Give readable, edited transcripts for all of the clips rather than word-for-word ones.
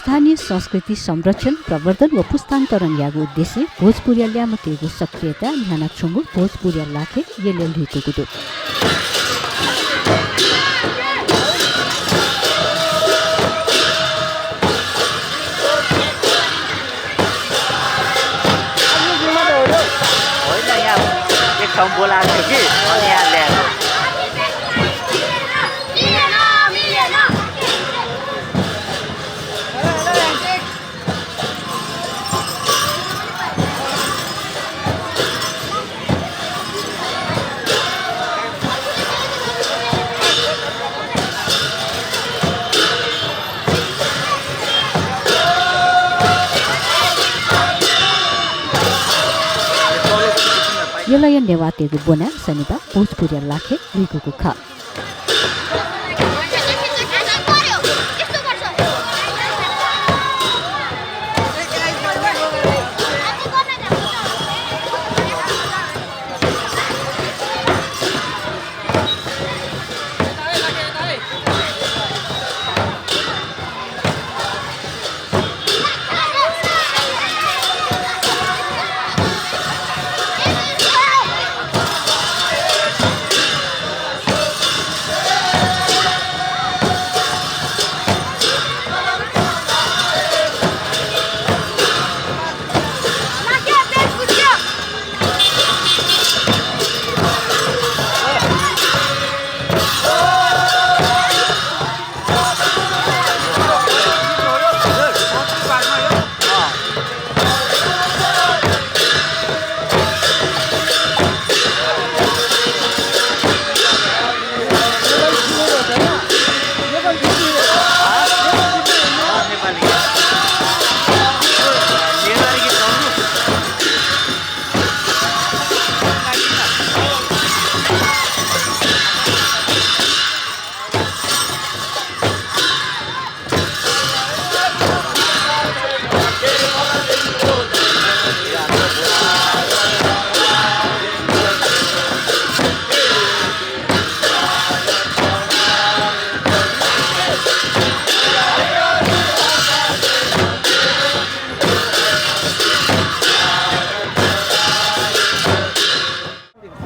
स्थानीय संस्कृति संरक्षण प्रवर्धन व पुस्तान्तरण यागु उद्देश्य भोजपुरिया ल्यामतेगु सक्रियता न्याना छुंगु भोजपुरिया लाखे येले लितुगुदु बोलाएको थियो कि अनि यहाँ ल्याएको यलय नेवातेगु बोना शनिबार भोजपुरिया लाखे लिगुगु ख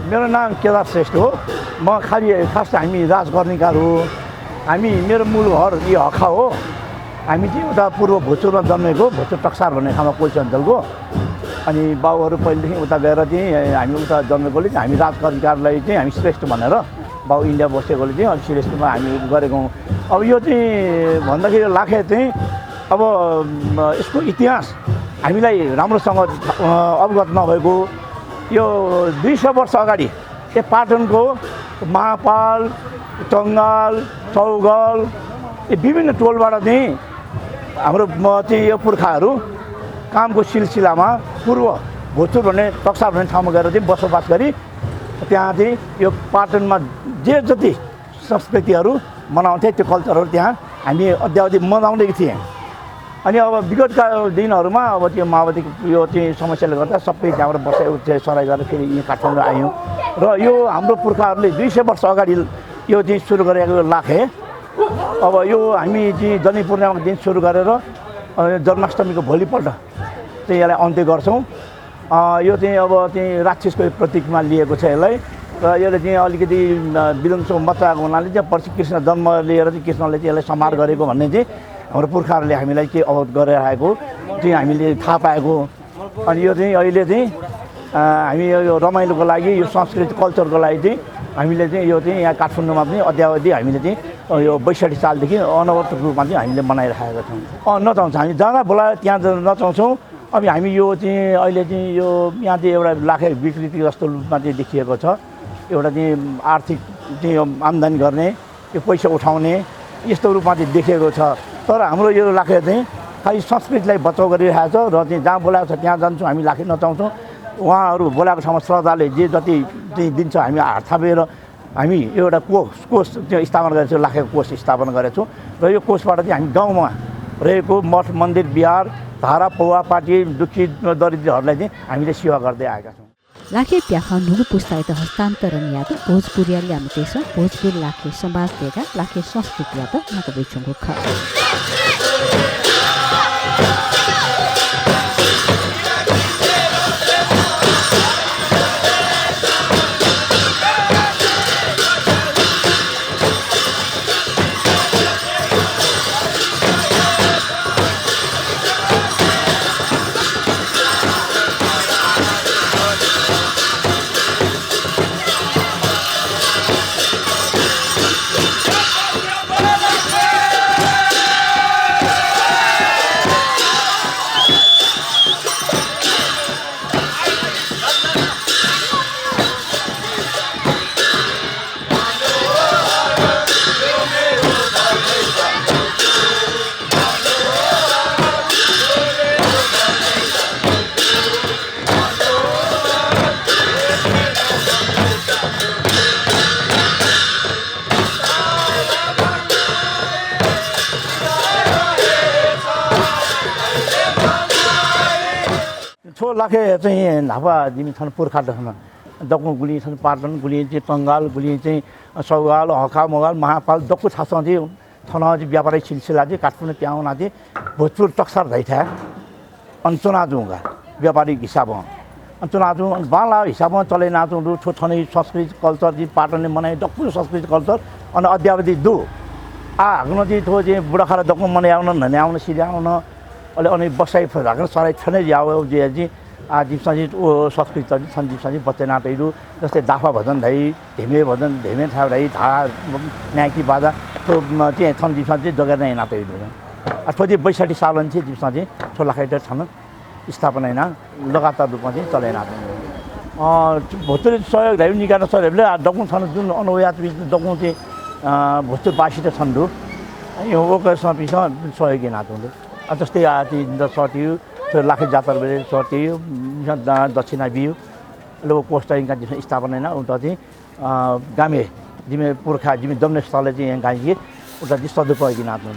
मेरो नाम केदार श्रेष्ठ हो। म खास हामी राजकर्णिकार हो। मेरो मूल घर यो हखा हो। हामी चाहिँ उता पूर्व भोजपुरमा जन्मेको, भोजपुर टक्सार भन्ने ठाउँमा कोशी अञ्चलको। अनि बाउहरू पहिलेदेखि उता गएर चाहिँ हामी उता जन्मेकोले चाहिँ हामी राजकर्णिकारलाई चाहिँ हामी श्रेष्ठ भनेर बाउ इन्डिया बसेकोले चाहिँ अब श्रेष्ठमा हामी गरेको। अब यो चाहिँ भन्दाखेरि लाखे चाहिँ अब यसको इतिहास हामीलाई राम्रोसँग अवगत नभएको, यो 200 वर्ष अगाडि यो पाटनको महापाल, टङ्गाल, चौगल यो विभिन्न टोलबाट चाहिँ हाम्रो चाहिँ यो पुर्खाहरू कामको सिलसिलामा पूर्व भोजपुर भन्ने टक्सार भन्ने ठाउँमा गएर चाहिँ बसोबास गरी त्यहाँ चाहिँ यो पाटनमा जे जति संस्कृतिहरू मनाउँथे त्यो कल्चरहरू त्यहाँ हामी अद्यावधि मनाउँदै थियौँ। अनि अब विगतका दिनहरूमा अब त्यो माओवादीको यो चाहिँ समस्याले गर्दा सबै त्यहाँबाट बसाइ सराइ गरेर फेरि यहाँ काठमाडौँ आयौँ र यो हाम्रो पुर्खाहरूले 200 वर्ष अगाडि यो चाहिँ सुरु गरेको लाखे। अब यो हामी चाहिँ जनै पूर्णिमाको दिन सुरु गरेर जन्माष्टमीको भोलिपल्ट चाहिँ यसलाई अन्त्य गर्छौँ। यो चाहिँ अब चाहिँ राक्षसको प्रतीकमा लिएको छ यसलाई र यसले चाहिँ अलिकति विध्वंस मचाएको हुनाले चाहिँ पछि कृष्ण जन्म लिएर चाहिँ कृष्णले चाहिँ यसलाई संहार गरेको भन्ने चाहिँ हाम्रो पुर्खाहरूले हामीलाई के अवगत गराइरहेको चाहिँ हामीले थाहा पाएको। अनि यो चाहिँ अहिले चाहिँ हामी यो रमाइलोको लागि यो संस्कृति कल्चरको लागि चाहिँ हामीले चाहिँ यो चाहिँ यहाँ काठमाडौँमा पनि अद्यावधि हामीले चाहिँ यो 62 सालदेखि अनवरत रूपमा चाहिँ हामीले मनाइरहेका छौँ। नचाउँछ हामी जहाँ बोलायो त्यहाँ नचाउँछौँ। अब हामी यो चाहिँ अहिले चाहिँ यो यहाँ चाहिँ एउटा लाखे विकृति जस्तो रूपमा चाहिँ देखिएको छ। एउटा चाहिँ आर्थिक चाहिँ आम्दानी गर्ने, यो पैसा उठाउने यस्तो रूपमा चाहिँ देखिएको छ। तर हाम्रो यो लाखे चाहिँ खालि संस्कृतिलाई बचाउ गरिरहेको छ र चाहिँ जहाँ बोलाएको छ त्यहाँ जान्छौँ, हामी लाखे नचाउँछौँ। उहाँहरू बोलाएको ठाउँमा श्रद्धाले जे जति चाहिँ दिन्छ हामी हात थापेर हामी एउटा कोष चाहिँ स्थापना गरेको छौँ, लाखेको कोष स्थापना गरेको छौँ। र यो कोषबाट चाहिँ हामी गाउँमा रहेको मठ मन्दिर बिहार धारा पौवा पार्टी दुखी दरिद्रहरूलाई चाहिँ हामीले सेवा गर्दै आएका छौँ। लाखे प्याखा नुगु पुस्तायत हस्तान्तरण याद भोजपुरिया ल्यामतेस भोजपुर लाखे समाज देगा लाखे संस्कृति याद नाको बेचुंगु ख छो लाखे चाहिँ नाफा जिमी छन् पुर्खा दखन दक्कु गुली छन् पाटन गुली चाहिँ टङ्गाल गुली चाहिँ सौगाल हका मोगाल महापाल दक्कु थाहा चाहिँ थनाजी व्यापारिक सिलसिला चाहिँ काठमाडौँ प्याउना चाहिँ भोजपुर टक्सर धैथा अञ्चना जुगा व्यापारिक हिसाबमा अञ्चना जु बाला हिसाबमा चले नाचौँ दु छोटने संस्कृति कल्चर जी पाटनले मनाए दक्कु संस्कृति कल्चर अनि अध्यावधि दु हाग्न चाहिँ थो चाहिँ बुढाखारा दक्कु मनाउन नन्याउन सिल्याउन अहिले अनि बसाइ फराक्न सराइ छनै जाओ जे जी जिप्साजी ओ संस्कृति छन् जिप्साजी बच्चे नाटहरू जस्तै दाफा भजन धै धेमे थाहा धै धा न्याकी बाजा त्यो चाहिँ छन् जिप्सा चाहिँ जगेर नै नाटहरू अथवा चाहिँ 62 साल चाहिँ जिप्सा चाहिँ छोलाखाइटर छन् स्थापना होइन लगातार रूपमा चाहिँ चलेन भोजपुरी सहयोग धाइ निकाल्न सहयोगले दक्कु छन् जुन अनुयात दक्कु चाहिँ भोजपुर बासी त छन् यो ओकेसँग पिछा सहयोगी नाच्नु जस्तै सट्यो त्यो लाखे जातर सट्यो दक्षिणा बिउ लो कोष्ट इनका स्थापना होइन उता चाहिँ गामे जिम्मे पुर्खा जिम्मे जन्म स्थलले चाहिँ यहाँ गाइए उता चाहिँ सदुपयोगी नाच्नु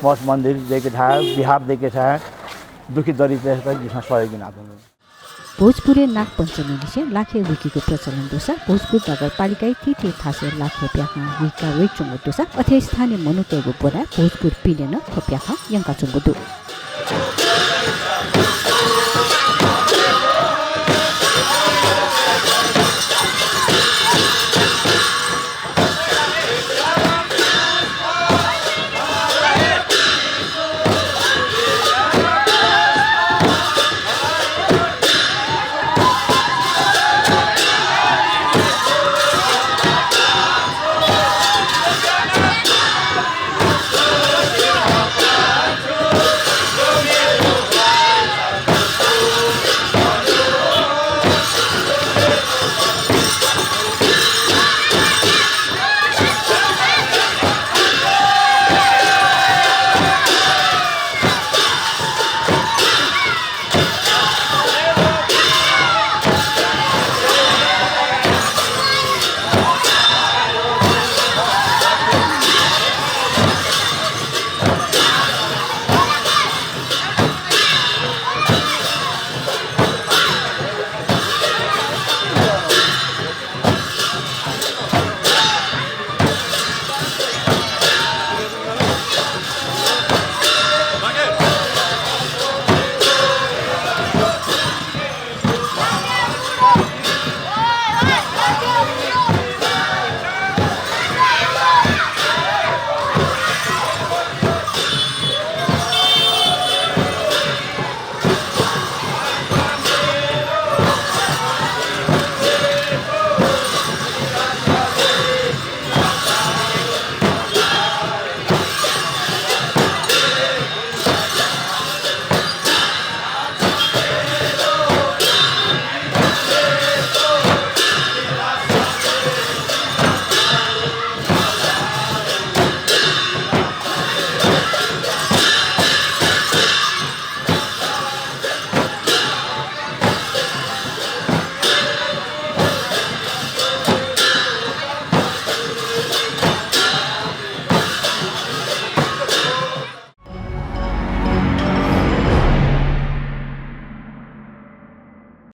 मठ मन्दिर दिएको छ बिहार दिएको छ दुखी दरिद्र जिसमा सहयोगी नाच्नु भोजपुरे नाग पञ्चमी निसे लाखे विकीको प्रचलन दोसा भोजपुर नगरपालिका थिथे थासे लाखे प्याखा विका वेचुङ दोसा अथे स्थानीय मनुतेगु बोरा भोजपुर पिनेन थप्याखा यंका चुङ्गुदु